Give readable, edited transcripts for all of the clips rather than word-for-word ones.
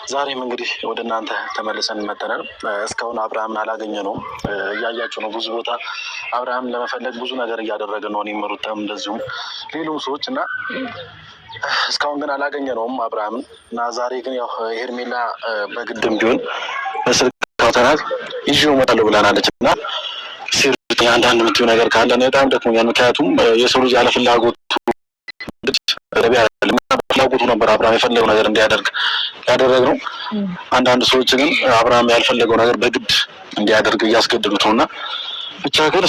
ዛሬም እንግዲህ ወደ እናንተ ተመልሰን መጥተናል። እስካሁን አብርሃምን አላገኘነውም። እያያችሁ ነው። ብዙ ቦታ አብርሃምን ለመፈለግ ብዙ ነገር እያደረገ ነው። እኔም ሩታም እንደዚሁም ሌሎም ሰዎች እና እስካሁን ግን አላገኘነውም አብርሃምን እና ዛሬ ግን ያው ሄርሜላ በግድም ቢሆን በስልክ አውርተናል ይዤው እመጣለሁ ብላናለች እና አንዳንድ የምትይው ነገር ካለ እኔ በጣም ደክሞኛል። ምክንያቱም የሰው ልጅ ያለ ፍላጎቱ ገቢ አይደለም፣ በፍላጎቱ ነበር አብርሃም የፈለገው ነገር እንዲያደርግ ያደረግነው። አንዳንድ ሰዎች ግን አብርሃም ያልፈለገው ነገር በግድ እንዲያደርግ እያስገደዱት ነው እና ብቻ ግን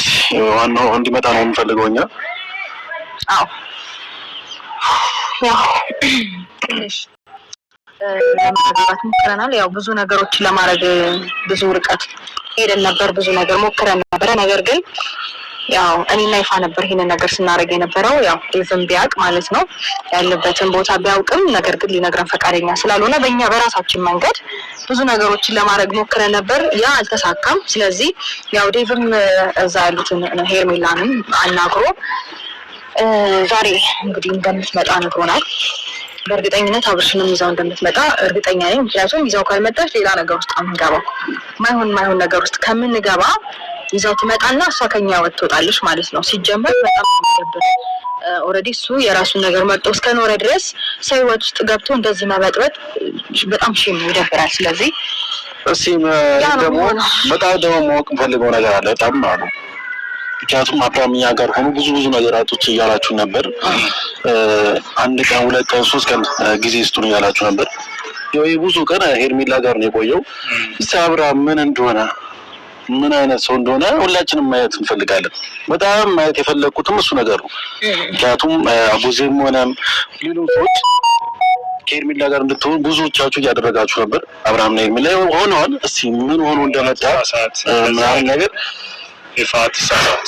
ዋናው እንዲመጣ ነው የምንፈልገው እኛ። አዎ ያው ትንሽ ለማግባት ሞክረናል። ያው ብዙ ነገሮችን ለማድረግ ብዙ ርቀት ሄደን ነበር፣ ብዙ ነገር ሞክረን ነበረ። ነገር ግን ያው እኔና ይፋ ነበር ይሄንን ነገር ስናደርግ የነበረው። ያው ዴቭም ቢያውቅ ማለት ነው ያለበትን ቦታ ቢያውቅም፣ ነገር ግን ሊነግረን ፈቃደኛ ስላልሆነ በእኛ በራሳችን መንገድ ብዙ ነገሮችን ለማድረግ ሞክረን ነበር። ያ አልተሳካም። ስለዚህ ያው ዴቭም እዛ ያሉትን ሄርሜላንም አናግሮ ዛሬ እንግዲህ እንደምትመጣ ነግሮናል። በእርግጠኝነት አብርሽንም ይዛው እንደምትመጣ እርግጠኛ ነኝ። ምክንያቱም ይዛው ካልመጣች ሌላ ነገር ውስጥ የምንገባው ማይሆን ማይሆን ነገር ውስጥ ከምንገባ ይዛው ትመጣና እሷ ከኛ ወጥ ትወጣለች ማለት ነው። ሲጀመር በጣም የሚደብር already እሱ የራሱን ነገር መርጦ እስከኖረ ድረስ ሰው ህይወት ውስጥ ገብቶ እንደዚህ መበጥበጥ በጣም shame ይደብራል። ስለዚህ እስኪ ደግሞ በጣም ደግሞ ማወቅ እንፈልገው ነገር አለ በጣም አሉ። ምክንያቱም አብርሃም እኛ ጋር ሆኖ ብዙ ብዙ ነገራቶች እያላችሁ ነበር። አንድ ቀን፣ ሁለት ቀን፣ ሶስት ቀን ጊዜ ስጡን እያላችሁ ነበር። ይህ ብዙ ቀን ሄርሜላ ጋር ነው የቆየው። እስኪ አብርሃም ምን እንደሆነ ምን አይነት ሰው እንደሆነ ሁላችንም ማየት እንፈልጋለን። በጣም ማየት የፈለግኩትም እሱ ነገር ነው። ምክንያቱም አቡዜም ሆነም ሌሎች ሰዎች ከሄርሜላ ጋር እንድትሆን ብዙዎቻችሁ እያደረጋችሁ ነበር። አብርሃምና ሄርሜላ ሆነዋል። እስኪ ምን ሆኖ እንደመጣ ምናምን ነገር ይፋ አትሳሳት፣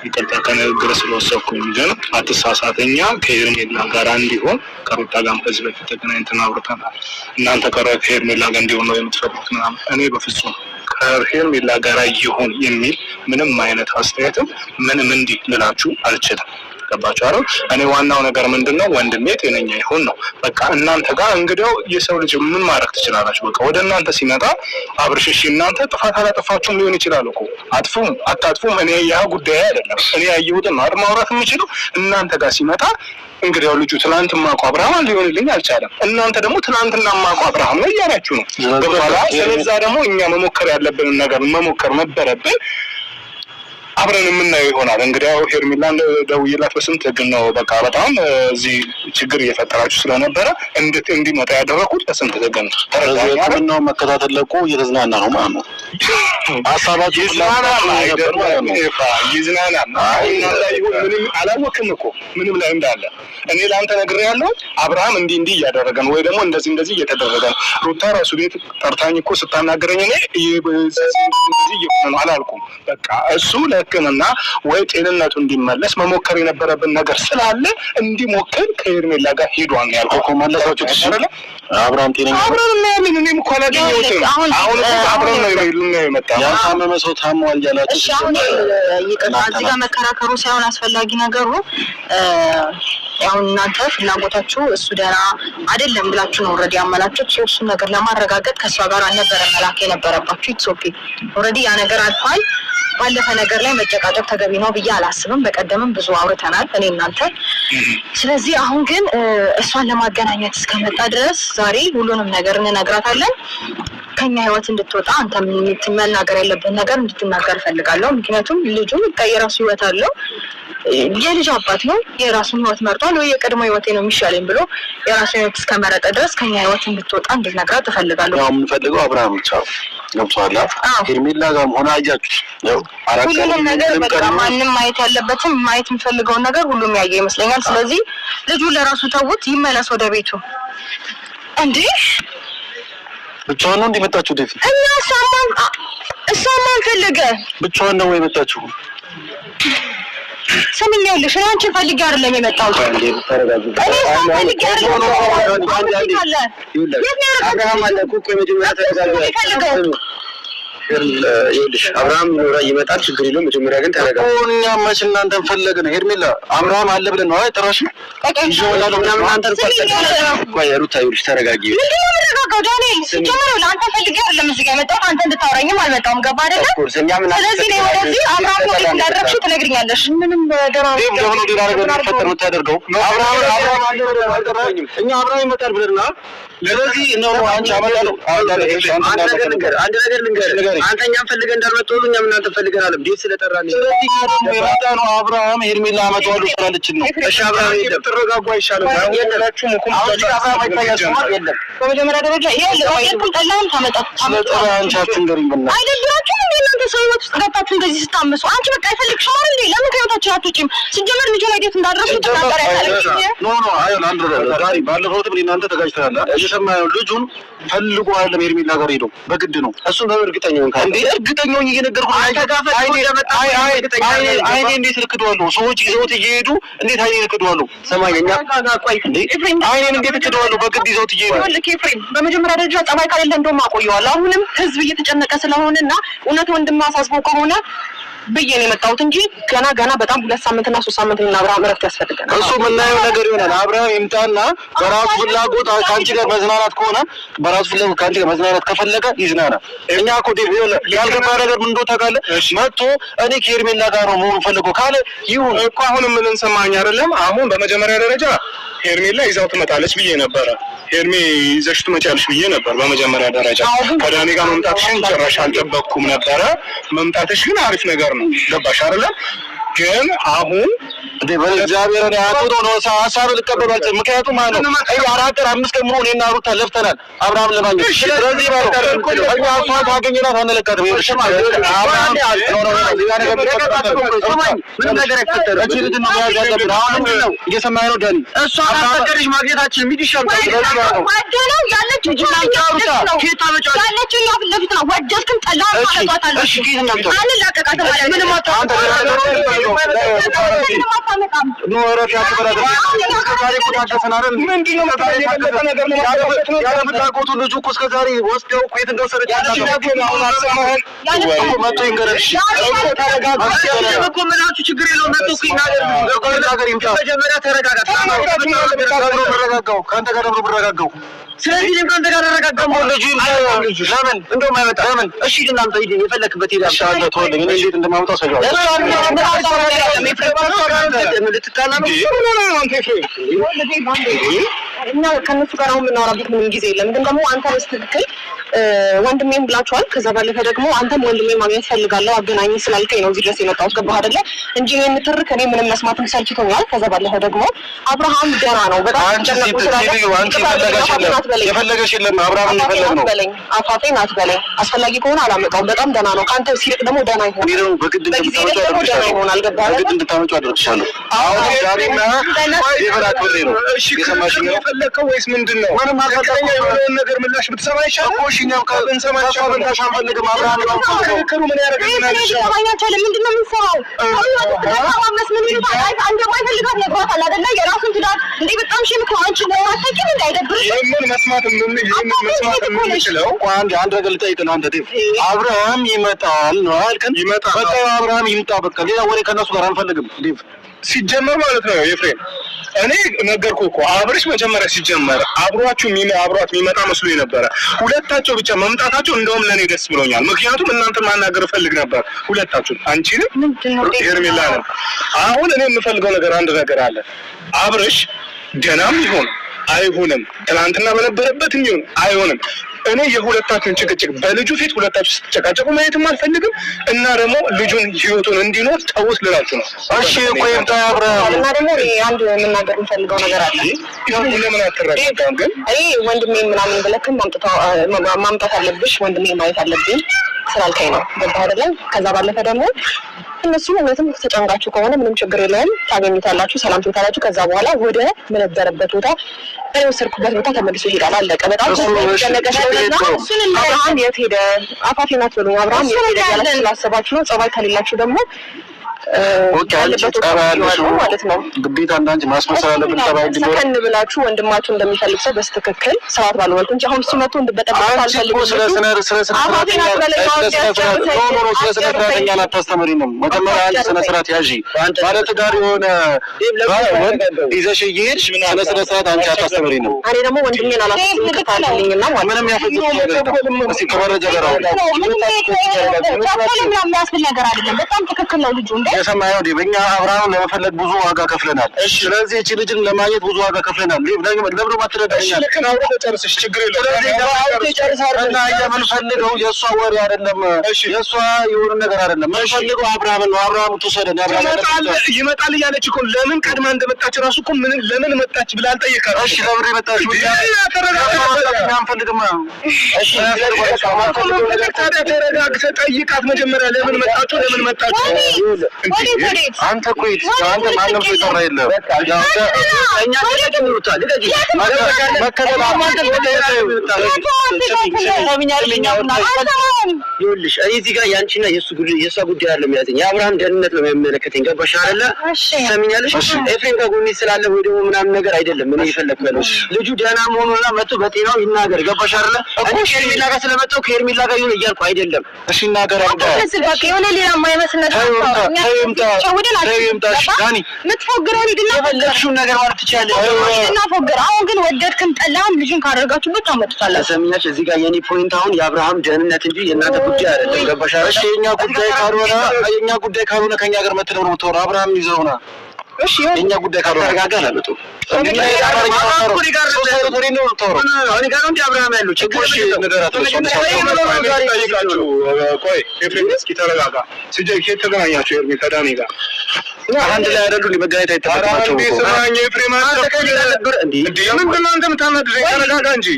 ይቅርታ ከንግግር ስለወሰድኩኝ፣ ግን አትሳሳት። እኛ ከሄርሜላ ጋር እንዲሆን ከሩታ ጋርም ከዚህ በፊት ተገናኝተን አውርተናል። እናንተ ከሄርሜላ ጋር እንዲሆን ነው የምትፈልጉት ምናምን። እኔ በፍጹም ከሄርሜላ ጋር ይሁን የሚል ምንም አይነት አስተያየትም ምንም እንዲህ ልላችሁ አልችልም። ገባችሁ አይደል? እኔ ዋናው ነገር ምንድን ነው ወንድሜ ጤነኛ ይሁን ነው። በቃ እናንተ ጋር እንግዲያው የሰው ልጅ ምን ማድረግ ትችላላችሁ? በቃ ወደ እናንተ ሲመጣ አብርሽ፣ እሺ እናንተ ጥፋት አላጠፋችሁም ሊሆን ይችላል እኮ አጥፉም አታጥፉም፣ እኔ ያ ጉዳይ አይደለም። እኔ ያየሁትን ነው አይደል ማውራት የምችለው። እናንተ ጋር ሲመጣ እንግዲያው ልጁ ትናንት ማውቀው አብርሃም ሊሆንልኝ አልቻለም። እናንተ ደግሞ ትናንትና ማውቀው አብርሃም ነው እያላችሁ ነው። ገብቶሃል? ስለዛ ደግሞ እኛ መሞከር ያለብንን ነገር መሞከር ነበረብን። አብረን የምናየው ይሆናል። እንግዲያው ሄርሜላን ደውዬላት በስንት ግን ነው በቃ በጣም እዚህ ችግር እየፈጠራችሁ ስለነበረ እንዲመጣ ያደረኩት በስንት ህግ ነው። ሕክምናውን መከታተል ለቆ እየተዝናና ነው ማለት ነው። ሀሳባችሁ ይዝናናል። ምንም አላወቅም እኮ ምንም ላይ እንዳለ እኔ ለአንተ ነግሬሃለሁ። አብርሃም እንዲህ እንዲህ እያደረገ ነው ወይ ደግሞ እንደዚህ እንደዚህ እየተደረገ ነው። ሩታ ራሱ ቤት ጠርታኝ እኮ ስታናገረኝ እኔ እንደዚህ እየሆነ ነው አላልኩም። በቃ እሱ ለሕክምና ወይ ጤንነቱ እንዲመለስ መሞከር የነበረብን ነገር ስላለ እንዲሞክር ከሄርሜላ ጋር ሄዷል ነው ያልኩህ እኮ። መለሳችሁት? እሺ አብርሃም ጤነኛ አብረን እናያለን። እኔም እኮ አላገኘሁትም። አሁን እኮ አብረን ነው ልናየው የመጣው። ያልታመመ ሰው ታሟል እያላችሁ እሺ አሁን ይቅርታ፣ እዚህ ጋር መከራከሩ ሳይሆን አስፈላጊ ነገሩ አሁን እናንተ ፍላጎታችሁ እሱ ደህና አይደለም ብላችሁ ነው already ያመናችሁት። እሱን ነገር ለማረጋገጥ ከእሷ ጋር አልነበረ መላክ የነበረባችሁ። It's okay፣ already ያ ነገር አልፏል። ባለፈ ነገር ላይ መጨቃጨቅ ተገቢ ነው ብዬ አላስብም። በቀደምም ብዙ አውርተናል እኔ እናንተ። ስለዚህ አሁን ግን እሷን ለማገናኘት እስከመጣ ድረስ ዛሬ ሁሉንም ነገር እንነግራታለን። ከኛ ህይወት እንድትወጣ አንተ መናገር ያለብን ነገር እንድትናገር እፈልጋለሁ። ምክንያቱም ልጁ በቃ የራሱ ህይወት አለው። የልጅ አባት ነው። የራሱን ህይወት መርጧል። ወይ የቀድሞ ህይወቴ ነው የሚሻለኝ ብሎ የራሱን ህይወት እስከመረጠ ድረስ ከኛ ህይወት እንድትወጣ እንድትነግራት እፈልጋለሁ። ያው የምንፈልገው አብርሃም ብቻ ነው። ገብቶሃል? ሄርሜላ ጋርም ሆነ አያችሁ፣ ያው አራት ቀን ሁሉንም ነገር ምንም በቃ ቀን ማንም ማየት ያለበትም ማየት የሚፈልገውን ነገር ሁሉም ያየ ይመስለኛል። ስለዚህ ልጁ ለራሱ ተዉት፣ ይመለስ ወደ ቤቱ። እንዴ ብቻዋን ነው እንዲህ መጣችሁ? ዴቪ እና እሷማን ፈልገ ብቻዋን ነው ወይ የመጣችሁ? ስሚኛለሽ፣ እኔ አንቺን ፈልጌ አይደለም የመጣሁት። እኔ እሷን ፈልጌ አይደለም። አለ የት ነው አብርሃም አለ እኮ። ቆይ መጀመሪያ ተረጋጋ። የፈልገው ይኸውልሽ አብርሃም ኖራ ይመጣል፣ ችግር የለውም። መጀመሪያ ግን ተረጋጋ። እኛ መች እናንተን ፈለግን? ሄርሜላ አብርሃም አለ ብለን ነው አይጠራሽ? ቆይ ሩታ ይኸውልሽ ተረጋጊ። ምንድን ነው የምረጋጋው ዳንኤል? ሲጀመር ለአንተ ፈልጌ አይደለም እዚህ ጋር የመጣሁት፣ አንተ እንድታወራኝም አልመጣሁም። ገባህ አይደለ? ስለዚህ እኔ ወደዚህ አብርሃም ነው እንዴት እንዳደረግሽው ትነግሪኛለሽ። ምንም ደህና ደግሞ ሌላ ነገር የሚፈጠር የምታደርገው አብርሃም አብርሃም አለ ብለን አልጠራኸኝም። እኛ አብርሃም ይመጣል ብለን ነው። ስለዚህ ነው አንቺ አመጣለሁ። አንድ ነገር ልንገርህ፣ አንተ እኛም ፈልገህ እንዳልመጣሁ ሁሉ እኛም እናንተ ፈልገን አለም ቤት ስለጠራን ስለዚህ እኛ ደግሞ የመጣነው አብርሃም ሄርሜላ አመጣዋለሁ ስላለችን ነው። እሺ አብርሃም የለም፣ ትረጋጉ አይሻልም? ሁላችሁም እኮ አሁን እዚህ አብርሃም አይታያችሁም? የለም። በመጀመሪያ ደረጃ ይኸውልህ፣ ወደድኩም ጠላህም ታመጣ ስለጠራ አንቺ አትንገሪኝ በእናትህ። አይደብራችሁም እንዴ እናንተ ሰው ህይወት ውስጥ ገብታችሁ እንደዚህ ስታምሱ? አንቺ በቃ አይፈልግሽም አይደል እንዴ? ለምን ከህይወታችን አትወጪም? ሲጀመር ልጁን እንዴት እንዳደረግሽው ትናገሪያለሽ። no no አይሆን አንድ ነገር ዛሬ ባለፈው እኔ እናንተ ተጋጭተናል። እየሰማህ ነው። ልጁን ፈልጎ አይደለም ሄርሜላ ጋር ሄዶ በግድ ነው። እሱን በምን እርግጠኛ ሆንክ? እንዴ እርግጠኛ ሆኜ እየነገርኩህ ነው። አንተ ጋር ፈልጎ እንደመጣ እርግጠኛ ነኝ። አይኔ እንዴት እክደዋለሁ? ሰዎች ይዘውት እየሄዱ እንዴት አይኔን እክደዋለሁ? ሰማኝ እኛ ቆይ እንዴ አይኔን እንዴት እክደዋለሁ? በግድ ይዘውት እየሄዱ ይኸውልህ ኤፍሬም፣ በመጀመሪያ ደረጃ ጸባይ ከሌለ እንደውም አቆየዋለሁ። አሁንም ህዝብ እየተጨነቀ ስለሆነና እውነት ወንድም አሳስቦ ከሆነ ብዬ ነው የመጣሁት እንጂ ገና ገና በጣም 2 ሳምንትና 3 ሳምንት እና አብርሃም እረፍት ያስፈልገናል። እሱ የምናየው ነገር ይሆናል። አብርሃም ይምጣና በራሱ ፍላጎት ከአንቺ ጋር መዝናናት ከሆነ በራሱ ፍላጎት ከአንቺ ጋር መዝናናት ከፈለገ ይዝናና። እኛ እኮ ዴቭ ይኸውልህ ያልገባ ነገር ምን እንደሆነ ታውቃለህ? መጥቶ እኔ ከሄርሜላ ጋር ነው መሆን ፈልጎ ካለ ይሁን። እኮ አሁን ምን እንሰማኝ አይደለም። አሁን በመጀመሪያ ደረጃ ሄርሜላ ይዛው ትመጣለች ብዬ ነበረ። ሄርሜ ይዘሽ ትመጫለሽ ብዬ ነበር። በመጀመሪያ ደረጃ ከዳኒ ጋር መምጣትሽን ጭራሽ አልጠበቅኩም ነበረ። መምጣትሽ ግን አሪፍ ነገር ነው። ገባሽ አይደለም? ግን አሁን እንዴ በእግዚአብሔር እኔ አጥቶ ነው ሀሳብ ልቀበል አልችልም። ምክንያቱም ማለት ነው እኛ 4 ቀን 5 ቀን ሙሉ እኔና ሩታ ለፍተናል አብርሃም ለማግኘት። ስለዚህ ማለት ነው እኛ እሷን ካገኘናት አንለቃትም። ይኸውልሽ አብርሃም no no ሌላ ነገር ምንም ነገር አይፈጠርም። እቺ ልጅ ነው መያዝ ያለብን። አሁን ነው እየሰማኸኝ ነው ዳኒ? እሷ አላፈቀደሽ ማግኘታችን ሚድ ይሻል። ወደነው ያለችው ያለችው እኛ ፊት ለፊት ነው። ወደድክም ጠላህም ታመጣታለህ። እሺ ከየት እናምጣው? አንላቀቃትም ማለት ነው። ምንም ምንም አታመጣም። no እረፍ፣ ያክብራት። እስከ ዛሬ እኮ ታገሰን አይደል? ምንድን ነው የበለጠ ነገር ነው ያለ ፍላጎቱ ልጁ እኮ እስከ ዛሬ ወስደው እኮ የት እንደወሰደች አላውቅም። አሁን አልሰማህም እኮ መጥቶ ይንገረን። እሺ እኮ ምላችሁ ችግር የለውም። መጥቶ እኮ ይናገር። ይናገር ይምጣ። መጀመሪያ ተረጋጋ። ደብሮ ብረጋጋው ከአንተ ጋር ደብሮ ብረጋጋው። ስለዚህ እኔም ከአንተ ጋር አረጋጋም። ልጁ ይምጣ። ለምን እንደውም አይመጣም። ለምን? እሺ ሂድና አምጣው፣ ሂድ የፈለክበት ሂድ አምጣ። እሺ አንተ ተወልኝ፣ እኔ እንዴት እንደማመጣው አሳየዋለሁ። ልትጣላ ነው? እኛ ከእነሱ ጋር አሁን የምናወራበት ምንም ጊዜ የለም። ግን ደግሞ አንተ በስትክክል ወንድሜም ብላችኋል። ከዛ ባለፈ ደግሞ አንተም ወንድሜ ማግኘት ፈልጋለሁ አገናኝ ስላልከኝ ነው እዚህ ድረስ የመጣሁት። ገባህ አይደለ? እንጂ ይሄን ትርክ እኔ ምንም መስማትም ሰልችቶኛል። ከዛ ባለፈ ደግሞ አብርሃም ደህና ነው። በጣም አንቺ ተጨነቁ ስላለ ሴትዮ አንቺ የፈለገሽ የለም የፈለገሽ የለም። አብርሃምን አፋፌን የፈለግ ነው አትበለኝ፣ አፋፌን አትበለኝ። አስፈላጊ ከሆነ አላመጣውም። በጣም ደህና ነው። ከአንተ ሲርቅ ደግሞ ደህና እኔ ይሆናል። ደግሞ በግድ በጊዜ እንድታመጪው ደግሞ ደህና አደርግሻለሁ። ይሆናል። ገባህ በግድ አይደለ? እንድታመጪው አደርግሻለሁ። አሁን ዛሬና ዴቭን አክብሬ ነው እሺ የሰማሽኝ ነው። የፈለግከው ወይስ ምንድን ነው? ምንም አልፈለኩም። ትክክለኛ የሆነውን ነገር ምላሽ ብትሰማ ይሻላል። እኮ እሺ እኛም ብንሰማ ከእሷ ይሻላል። ምላሽ አንፈልግም። አብርሃም ነው የምንፈልገው። ክርክሩ ምን ያደርግልናል? ሊገባኝ አልቻለም። ምንድን ነው የምንሰራው? ማመስ ምን ይሉታል? እንደማይፈልጋት ነግሯታል አይደለ? የራሱን ትዳር እንዴ! በጣም shame እኮ አንቺ ነው አታውቂም። እንደ አይደብርሽም? ይህንን መስማት መስማት የምንችለው ቆይ አንድ አንድ ነገር ልጠይቅህ አንተ ዴቭ፣ አብርሃም ይመጣል ነው አልከን? ይመጣል። በቃ አብርሃም ይምጣ። በቃ ሌላ ወሬ ከእነሱ ጋር አንፈልግም ዴቭ። ሲጀመር ማለት ነው ኤፍሬም፣ እኔ ነገርኩህ እኮ አብርሽ መጀመሪያ ሲጀመር አብሯችሁ አብሯት የሚመጣ መስሎ ነበረ። ሁለታቸው ብቻ መምጣታቸው እንደውም ለእኔ ደስ ብሎኛል። ምክንያቱም እናንተ ማናገር እፈልግ ነበር፣ ሁለታችሁ፣ አንቺንም ሄርሜላንም። አሁን እኔ የምፈልገው ነገር አንድ ነገር አለ። አብርሽ ደህናም ይሁን አይሁንም፣ ትናንትና በነበረበትም ይሁን አይሆንም፣ እኔ የሁለታችሁን ጭቅጭቅ በልጁ ፊት ሁለታችሁ ስትጨቃጨቁ ማየትም አልፈልግም እና ደግሞ ልጁን ህይወቱን እንዲኖር ተውት ልላችሁ ነው። እሺ ቆይ ይምጣ አብርሃም። እና ደግሞ እኔ አንድ የምናገር የምፈልገው ነገር አለ። ለምን አትረጋጋም ግን? እኔ ወንድሜን ምናምን ብለክም ማምጣት አለብሽ ወንድሜን ማየት አለብኝ ስላልከኝ ነው። ገባህ አይደለም? ከዛ ባለፈ ደግሞ እነሱ እውነትም ተጨንቃችሁ ከሆነ ምንም ችግር የለውም፣ ታገኙታላችሁ፣ ሰላም ትሉታላችሁ። ከዛ በኋላ ወደ መነበረበት ቦታ እኔ ወሰድኩበት ቦታ ተመልሶ ይሄዳል። አለቀ። በጣም እሱ እሺ፣ ተጨነቀ ችግር የለውም። አብርሃም የት ሄደ? አፋፌን አትበሉኝ። አብርሃም የት ሄደ እያላችሁ ስላሰባችሁ ነው። ጸባይ ከሌላችሁ ደግሞ ማለት ነው። ግዴታ እንዳንቺ ማስመሰል አለብን። ጠባይ እንዲኖር ሰከን ብላችሁ ወንድማችሁ እንደሚፈልግ ሰው በስትክክል ስርዓት ባለው መልኩ እንጂ አሁን እሱ መጥቶ እንድበጠብጥ አልፈልግም። ስለ ስነ ስርዓት አታስተምሪንም። መጀመሪያ አንቺ ስነ ስርዓት ያዢ። ባለትዳር የሆነ ወንድ ይዘሽ እየሄድሽ ስነ ስርዓት አንቺ አታስተምሪንም። እኔ ደግሞ ወንድሜን አላስፈልግልኝና ማለት ምንም ያፈጽም ነገር የለም። እስኪ ከመረጃ ጋር አውሪ። የሚያስብል ነገር አይደለም። በጣም ትክክል ነው ልጁ እንደ የሰማኸው ዴቭ፣ እኛ አብርሃምን ለመፈለግ ብዙ ዋጋ ከፍለናል። ስለዚህ እቺ ልጅን ለማግኘት ብዙ ዋጋ ከፍለናል። ለምን አትረዳኛለህ? እና የምንፈልገው የእሷ ወሬ አይደለም፣ የእሷ የሆነ ነገር አይደለም። የምንፈልገው አብርሃምን ነው። አብርሃም ትውሰደን። ይመጣል እያለች እኮ ለምን ቀድማ እንደመጣች እራሱ እኮ ምን ለምን መጣች ብላ አልጠየቃትም። እሺ ለምን የመጣችው? አንፈልግማ። ታዲያ ተረጋግተህ ጠይቃት መጀመሪያ። ለምን መጣችሁ? ለምን መጣችሁ? አንተ እኮ አንተ ማንም ሰው የጠራ የለም። ይኸውልሽ እኔ እዚህ ጋር የአንቺና የእሱ የእሷ ጉዳይ አይደለም ያዘኝ፣ የአብርሃም ደህንነት ነው የሚመለከተኝ። ገባሽ አይደለ? ትሰሚኛለሽ? ኤፍሬም ከጎኔ ስላለ ወይ ደግሞ ምናምን ነገር አይደለም። እኔ እየፈለኩ ያለው ልጁ ደህና መሆኑና መጥቶ በጤናው ይናገር። ገባሽ አይደለ? እኔ ከሄርሜላ ጋር ስለመጣሁ ከሄርሜላ ጋር ይሁን እያልኩ አይደለም። እሺ ይናገር። የሆነ ሌላ የማይመስል ነገር የምትፎግረውን ሂድና የፈለግሽውን ነገር ማለት ትችያለሽ። ሂድና ፎግር። አሁን ግን ወደድክም ጠላህም ልጁን ካደረጋችሁበት ታመጡታላችሁ። ትሰሚኛለሽ? እዚህ ጋር የኔ point አሁን የአብርሃም ደህንነት እንጂ የእናንተ ጉዳይ አይደለም። ገባሽ አይደለ? እሺ የኛ ጉዳይ ካልሆነ የኛ ጉዳይ ካልሆነ ከኛ ጋር መተህ ነው የምታወራው። አብርሃም ይዘውና እሺ የኛ ጉዳይ ካልሆነ ተረጋጋ። አላመጡም። እኔ ጋር ነው እንደ አብርሃም ያለው ችግር ቆይ ኤፍሬም እስኪ ተረጋጋ። ሲጀ ከየት ተገናኛችሁ? ኤርሚ ከዳኒ ጋር አንድ ላይ አይደሉ? መገናኘት አይጠበቅባቸውም እኮ። ስማኝ ኤፍሬም፣ አንተ ከእኔ ጋር ነበር እንዴ? ምንድን ነው አንተ የምታናድደኝ? ተረጋጋ እንጂ።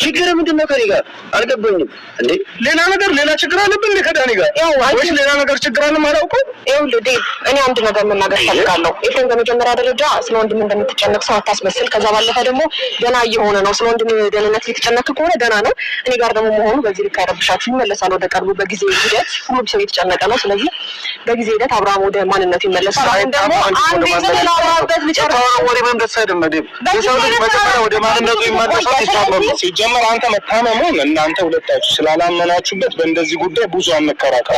ችግር ምንድን ነው ከእኔ ጋር አልገባኝም። እንዴ ሌላ ነገር ሌላ ችግር አለብን እንዴ ከዳኒ ጋር ወይስ ሌላ ነገር ችግር አለ አላውቀውም። ይኸውልህ ዴቭ፣ እኔ አንድ ነገር መናገር ፈልጋለሁ። ኤፍሬም፣ በመጀመሪያ ደረጃ ስለ ወንድም እንደምትጨነቅ ሰው አታስመስል። ከዛ ባለፈ ደግሞ ደህና እየሆነ ነው። ስለ ወንድም ደህንነት እየተጨነቅ ከሆነ ደህና ነው። እኔ ጋር ደግሞ መሆኑ በዚህ ልክ አይረብሻችሁ። ይመለሳል ወደ ቀልቡ በጊዜ ሂደት። ሁሉም ሰው እየተጨነቀ ነው። ስለዚህ በጊዜ ሂደት አብርሃም ወደ ማንነቱ ይመለሳል። አሁን ደግሞ አንድ ላውራበት ልጨርስ። ወሬ ምንም ደስ አይልም። ዴቭ፣ የሰው ልጅ መጀመሪያ ወደ ማንነቱ ይመለሳል ሲታመም ነው። ሲጀመር አንተ መታመሙን እናንተ ሁለታችሁ ስላላመናችሁበት በእንደዚህ ጉዳይ ብዙ አንከራከር።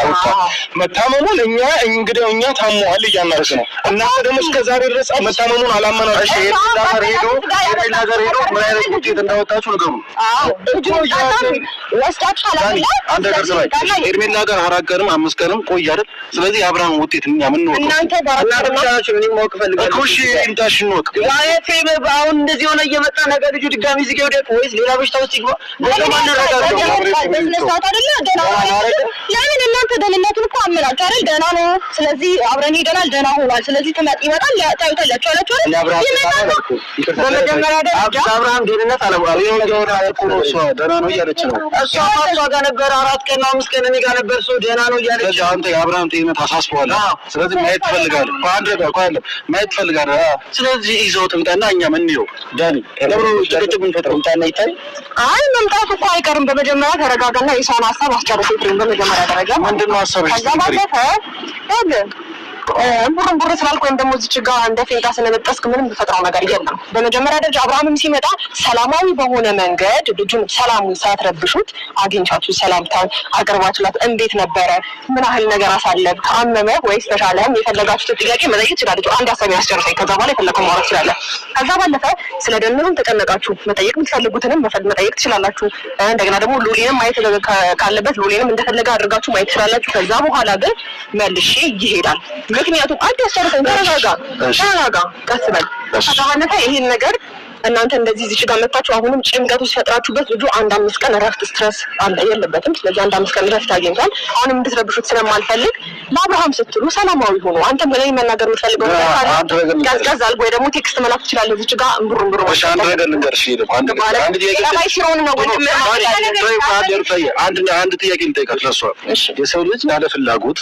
መታመሙን እኛ እንግዲህ እኛ ታሟል እያልናችሁ ነው። እናንተ ደግሞ እስከ ዛሬ ድረስ መታመሙን አላመናችሁ። እሺ ሄርሜላ ጋር ሄዶ ምን አይነት ውጤት እንዳወጣችሁ ንገሩ። አንድ ነገር ስማኝ፣ ሄርሜላ ጋር 4 ቀንም 5 ቀንም ቆይ አይደል? ስለዚህ የአብርሃም ውጤት እኛ ምን እንወቀው? እናንተ እናንተ ብቻ ናችሁ። እኔም ማወቅ እፈልጋለሁ እኮ። እሺ ይምጣሽ እንወቅ። ኤፍሬም አሁን እንደዚህ ሆነ እየመጣ ነገ ልጁ ድጋሚ እዚህ ጋር ይውደቅ ወይስ ሌላ በሽታ ውስጥ ይግባ? በስነ ስርዓት አይደለ? ደህና ነው። ለምን እናንተ ደህንነቱን እኮ አመናችሁ አይደል? ደህና ነው። ስለዚህ አብረን ሄደናል፣ ደህና ሆኗል። ስለዚህ ይመጣል፣ ታዩታላችሁ አላችሁ አይደል? ይመጣል። በመጀመሪያ ደረጃ አብርሃም ደህንነት እሷ ደህና ነው እያለች ነው። እሷ እሷ ጋር ነበር 4 ቀን ነው 5 ቀን እኔ ጋር ነበር። ሰው ደህና ነው እያለች ስለዚህ አንተ የአብርሃም ጤንነት አሳስበዋል። ስለዚህ ማየት ትፈልጋለህ። አንድ ነገር እኮ አይደለም ማየት ትፈልጋለህ። ስለዚህ ይዘው ትምጣና እኛም እንየው። ዳኒ ለምን ጭቅጭቅ የምንፈጥረው? ትምጣና ይታይ። አይ መምጣቱ እኮ አይቀርም። በመጀመሪያ ተረጋጋና የሰውን ሀሳብ አስጨርስ። ኤፍሬም፣ በመጀመሪያ ደረጃ ምንድን ነው ሀሳብሽ? ከዛ ባለፈ ይኸውልህ እምቡር ስላልክ ወይም ደግሞ እዚች ጋር እንደ ፌንጣ ስለበጠስክ ምንም የምፈጥረው ነገር የለም። በመጀመሪያ ደረጃ አብርሃምም ሲመጣ ሰላማዊ በሆነ መንገድ ልጁን ሰላሙን ሳትረብሹት አግኝቻችሁ ሰላምታን አቅርባችሁላት እንዴት ነበረ፣ ምን ያህል ነገር አሳለፍክ፣ አመመህ ወይስ ተሻለህም፣ የፈለጋችሁትን ጥያቄ መጠየቅ ትችላለች። አንድ ሀሳብ ያስጨርሰኝ፣ ከዛ በኋላ የፈለገው ማውራት ትችላለህ። ከዛ ባለፈ ስለ ደህንነቱም ተጨነቃችሁ መጠየቅ የምትፈልጉትንም መጠየቅ ትችላላችሁ። እንደገና ደግሞ ሉሌንም ማየት ካለበት ሉሌንም እንደፈለገ አድርጋችሁ ማየት ትችላላችሁ። ከዛ በኋላ ግን መልሼ ይሄዳል። ምክንያቱም አንድ ያስጨርሰኝ፣ ተረጋጋ፣ ተረጋጋ፣ ቀስ በል። ከዛ ባለፈ ይሄን ነገር እናንተ እንደዚህ እዚህ ጋር መታችሁ አሁንም ጭንቀት ውስጥ ፈጥራችሁበት ልጁ አንድ 5 ቀን እረፍት stress አለ የለበትም። ስለዚህ አንድ 5 ቀን እረፍት አግኝቷል። አሁንም እንድትረብሹት ስለማልፈልግ ለአብርሃም ስትሉ ሰላማዊ ሆኖ አንተም ለኔ መናገር የምትፈልገው ነገር ካለ ቀዝቀዝ አድርጎ ወይ ደግሞ text መላክ ትችላለህ። እዚህ ጋር እምቡር እምቡር እሺ፣ አንድ ነገር ልንገርሽ፣ አንድ ጥያቄ አንድ ጥያቄ ልጠይቃት ለእሷ። የሰው ልጅ ያለ ፍላጎት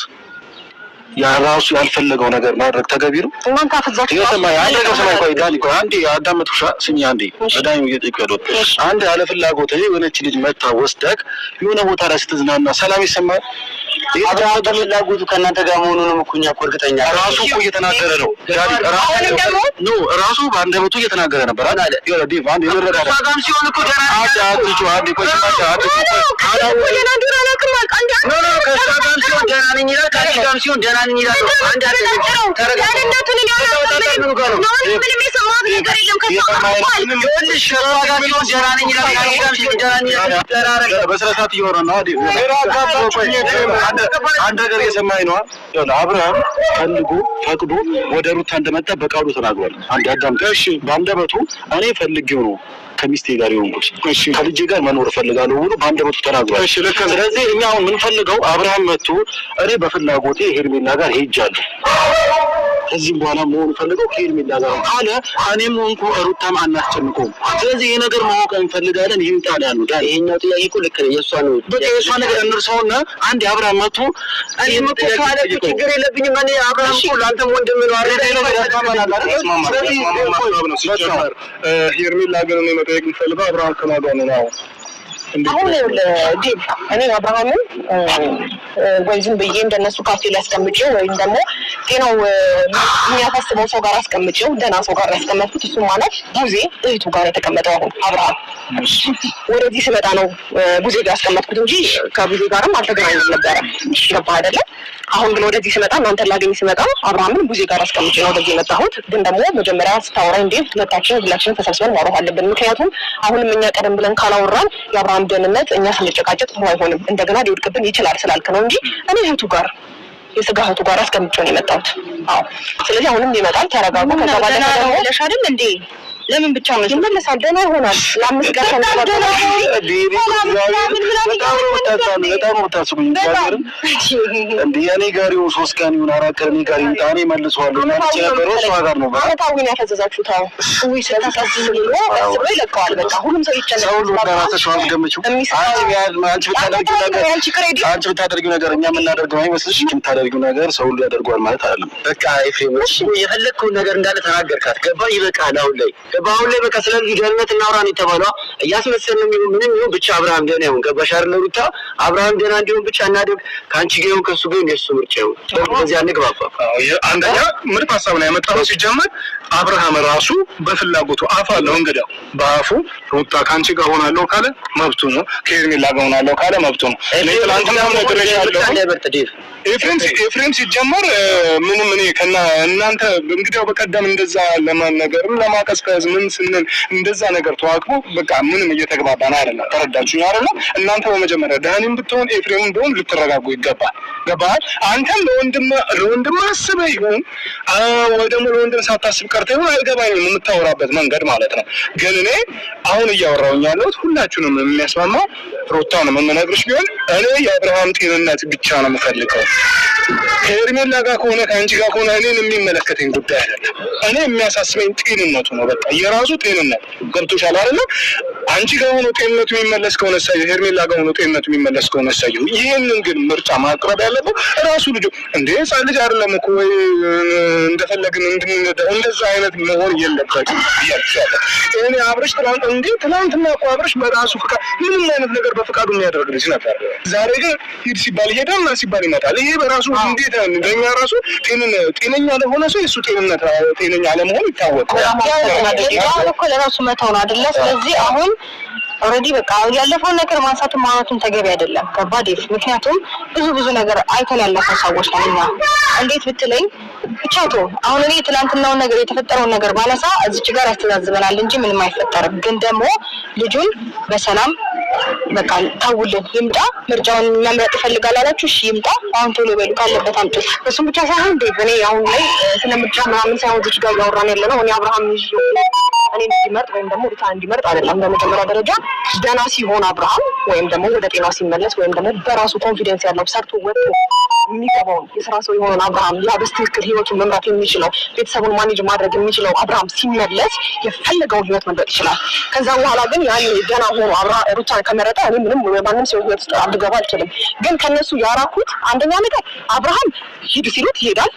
ራሱ ያልፈለገው ነገር ማድረግ ተገቢ ነው? እናንተ አፍዛችሁ እየሰማኸኝ አንድ ነገር ሰማኝ። ቆይ ዳኒ፣ ቆይ አንዴ አዳመጥኩሽ። ስሚ አንዴ በዳኒ እየጠየኩ ያለሁት አንድ ያለ ፍላጎት የሆነች ልጅ መታ ወስደህ የሆነ ቦታ ላይ ስትዝናና ሰላም ይሰማል? አብርሃም በፍላጎቱ ከእናንተ ጋር መሆኑንም እኮ እኛ እኮ እርግጠኛ ራሱ እኮ እየተናገረ ነው። ዳኒ ራሱ no ራሱ በአንደበቱ እየተናገረ ነበር። አንዴ ዴቭ አንዴ ይረዳዳ ከእሷ ጋርም ሲሆን እኮ ደህና ነኝ አንዴ አትጩ፣ አንዴ ቆይ ስማኝ፣ አንዴ no no ከእሷ ጋርም ሲሆን ደህና ነኝ ይላል፣ ከአንቺ ጋርም ሲሆን ደህና ነኝ ይላል። አንድ አይደለም። ተረጋጋ። ምኑ ጋር ነው? ምንም የሰማሁት ነገር የለም። ከእሷ ይኸውልሽ ከእሷ ጋር ሲሆን ደህና ነኝ ይላል፣ ከአንቺ ጋርም ሲሆን ደህና ነኝ ይላል። ተራረቀ። በስነ ስርዓት እያወራን ነው። ዴቭ አንድ ነገር እየሰማኸኝ ነዋ። ይኸውልህ አብርሃም ፈልጎ ፈቅዶ ወደ ሩታ እንደመጣ በቃሉ ተናግሯል። አንዴ አዳምጥ። እሺ፣ በአንደበቱ እኔ ፈልጌው ነው ከሚስቴ ጋር የሆንኩት ከልጄ ጋር መኖር እፈልጋለሁ ብሎ በአንደበቱ ተናግሯል። ስለዚህ እኛ አሁን የምንፈልገው አብርሃም መጥቶ እኔ በፍላጎቴ ሄርሜላ ጋር ሄጃለሁ፣ ከዚህም በኋላ መሆን ፈልገው ከሄርሜላ ጋር ነው ካለ እኔም ሆንኩ ሩታም አናስጨንቀውም። ስለዚህ ይሄ ነገር ማወቅ እንፈልጋለን። ይምጣ ነው ያልነው። ዳኒ ይሄኛው ጥያቄ እኮ ልክ ነው፣ የእሷ ነው። በቃ የእሷ ነገር እንርሳውና አንድ አብርሃም መጥቶ እኔም እኮ ካለ እኮ ችግር የለብኝም። እኔ አብርሃም እኮ ለአንተም ወንድም ነው አይደል? ሀሳብ ነው ሲጀመር። ሄርሜላ ግን እኔ መጠየቅ የምፈልገው አብርሃም ከማን ጋር ነው? አሁን ዴቭ እኔ አብርሃምን ወይ ዝም ብዬ እንደነሱ ካፌ ላይ አስቀምጬው ወይም ደግሞ ጤናው የሚያሳስበው ሰው ጋር አስቀምጬው ደህና ሰው ጋር ያስቀመጥኩት እሱ ማለት ቡዜ እህቱ ጋር የተቀመጠው አሁን አብርሃም ወደዚህ ስመጣ ነው ቡዜ ጋር ያስቀመጥኩት እንጂ ከቡዜ ጋርም አልተገናኘም ነበረ። ገባህ አይደለ? አሁን ግን ወደዚህ ስመጣ እናንተን ላገኝ ስመጣ አብርሃምን ቡዜ ጋር አስቀምጬ ነው ወደዚህ የመጣሁት። ግን ደግሞ መጀመሪያ ስታወራኝ ዴቭ ሁለታችን ሁላችንም ተሰብስበን ማውራት አለብን። ምክንያቱም አሁንም እኛ ቀደም ብለን ካላወራን የአብርሃም ደህንነት እኛ ስንጨቃጨቅ ጥሩ አይሆንም፣ እንደገና ሊወድቅብን ይችላል ስላልክ ነው እንጂ እኔ እህቱ ጋር የስጋ እህቱ ጋር አስቀምጬ ነው የመጣሁት። አዎ፣ ስለዚህ አሁንም ይመጣል። ተረጋጉ። ከዛ ባለፈ ደግሞ ብለሽ አይደል እንዴ? ለምን ብቻ ነው ይመለሳል፣ ደህና ይሆናል። ለ5 ቀን በጣም ነው የምታስቡኝ። እግዚአብሔርን እንደ እኔ ጋር ይሁን 3 ቀን ይሁን 4 ቀን እኔ ጋር ይምጣ፣ እኔ መልሰዋለሁ። ማለት የነበረው እሷ ጋር ነው። አመታዊ ነው ያፈዘዛችሁት። አዎ ውይ፣ ስለዚህ ቀስ ብሎ ቀስ ብሎ ይለቀዋል። በቃ ሁሉም ሰው ይጨነቃል። ሰው ሁሉ እንደራስሽ አትገምቺው። አንቺ ብታደርጊው ነገር እኛ የምናደርገው አይመስልሽ? የምታደርጊው ነገር ሰው ሁሉ ያደርገዋል ማለት አይደለም። በቃ ኤፍሬም የፈለግከውን ነገር እንዳለ ተናገርካት። ገባ? ይበቃል። አሁን ላይ ገባ? አሁን ላይ በቃ ስለዚህ ደህንነት እናውራ ነው የተባለው። እያስመሰልንም ይሁን ምንም ይሁን ብቻ አብርሃም ደህና ይሁን። ገባሽ አይደል ሩታ? አብርሃም ደህና እንዲሆን ብቻ እናድርግ። ከአንቺ ጋር ይሁን ከእሱ ጋር ይሁን የእሱ ምርጫ ይሁን። በዚህ አንግባባ። አንደኛ ምርጥ ሀሳብ ነው ያመጣኸው። ሲጀመር አብርሃም ራሱ በፍላጎቱ አፍ አለው። እንግዲያው በአፉ ሩታ ከአንቺ ጋር ሆናለሁ ካለ መብቱ ነው። ከሄርሜላ ጋር ሆናለሁ ካለ መብቱ ነው። እኔ ትናንትናም ነግሬሻለሁ። ኤፍሬም ሲጀመር ምንም እኔ ከና እናንተ እንግዲያው በቀደም እንደዛ ለማነገርም ለማቀዝቀዝ ምን ስንል እንደዛ ነገር ተዋክቦ በቃ ምንም እየተግባባን አይደለም። ተረዳችሁኝ አይደለም? እናንተ በመጀመሪያ ዳኒም ብትሆን ኤፍሬምም ቢሆን ልትረጋጉ ይገባል። ገባህ? አንተም ለወንድም አስበህ ይሁን ወይ ደግሞ ለወንድም ሳታስብ ቀርተህ ይሁን አይገባኝም፣ የምታወራበት መንገድ ማለት ነው። ግን እኔ አሁን እያወራሁኝ ያለሁት ሁላችሁንም የሚያስማማው ሩታንም የምነግርሽ ቢሆን እኔ የአብርሃም ጤንነት ብቻ ነው የምፈልገው። ከሄርሜላ ጋር ከሆነ ከአንቺ ጋር ከሆነ እኔን የሚመለከተኝ ጉዳይ አይደለም። እኔ የሚያሳስበኝ ጤንነቱ ነው። በቃ የራሱ ጤንነት ገብቶሻል አይደለ? አንቺ ጋር ሆኖ ጤንነቱ የሚመለስ ከሆነ እሰየው፣ ሄርሜላ ጋር ሆኖ ጤንነቱ የሚመለስ ከሆነ እሰየው። ይህንን ግን ምርጫ ማቅረብ ያለበት ራሱ ልጁ እንደ ህፃን ልጅ አይደለም እኮ ወይ እንደፈለግን እንድንነዳ እንደዛ አይነት መሆን የለበትም ብያለሁ። እኔ አብርሽ ትናንትና እኮ አብርሽ በራሱ ፍቃድ ምንም አይነት ነገር በፍቃዱ የሚያደርግ ልጅ ነበር። ዛሬ ግን ሂድ ሲባል ይሄዳል፣ ና ሲባል ይመጣል። ይሄ በራሱ እንዴት እንደኛ ራሱ ጤነኛ ለሆነ ሰው የሱ ጤንነት ጤነኛ አለመሆን ይታወቃል። አሁን እኮ ለራሱ መተው ነው አይደለ? ስለዚህ አሁን already በቃ ያለፈውን ነገር ማንሳቱን ማውራቱን ተገቢ አይደለም። ከባድ ዴቭ፣ ምክንያቱም ብዙ ብዙ ነገር አይተን ያለፈው ሰዎች ነን እኛ። እንዴት ብትለኝ ብቻ ተው። አሁን እኔ ትናንትናውን ነገር የተፈጠረውን ነገር ባነሳ እዚች ጋር ያስተዛዝበናል እንጂ ምንም አይፈጠርም። ግን ደግሞ ልጁን በሰላም በቃ ታውልን ይምጣ። ምርጫውን መምረጥ ይፈልጋል አላችሁ፣ እሺ ይምጣ። አሁን ቶሎ በሉ ካለበት አምጡት። እሱም ብቻ ሳይሆን ዴቭ፣ እኔ አሁን ላይ ስለ ምርጫ ምናምን ሳይሆን እዚች ጋር እያወራን ያለ ነው። እኔ አብርሃም ይዤ እኔ እንዲመርጥ ወይም ደግሞ ሩታ እንዲመርጥ አይደለም። በመጀመሪያ ደረጃ ደህና ሲሆን አብርሃም ወይም ደግሞ ወደ ጤናው ሲመለስ ወይም ደግሞ በራሱ confidence ያለው፣ ሰርቶ ወጥቶ የሚገባውን የስራ ሰው የሆነውን አብርሃም፣ ያ በትክክል ህይወቱን መምራት የሚችለው፣ ቤተሰቡን manage ማድረግ የሚችለው አብርሃም ሲመለስ የፈለገውን ህይወት መምረጥ ይችላል። ከዛ በኋላ ግን ያን ደህና ሆኖ አብርሃም ሩታን ከመረጠ እኔ ምንም ማንም ሰው ህይወት ውስጥ ልገባ አልችልም። ግን ከነሱ ያራኩት አንደኛ ነገር አብርሃም ሂድ ሲሉት ይሄዳል።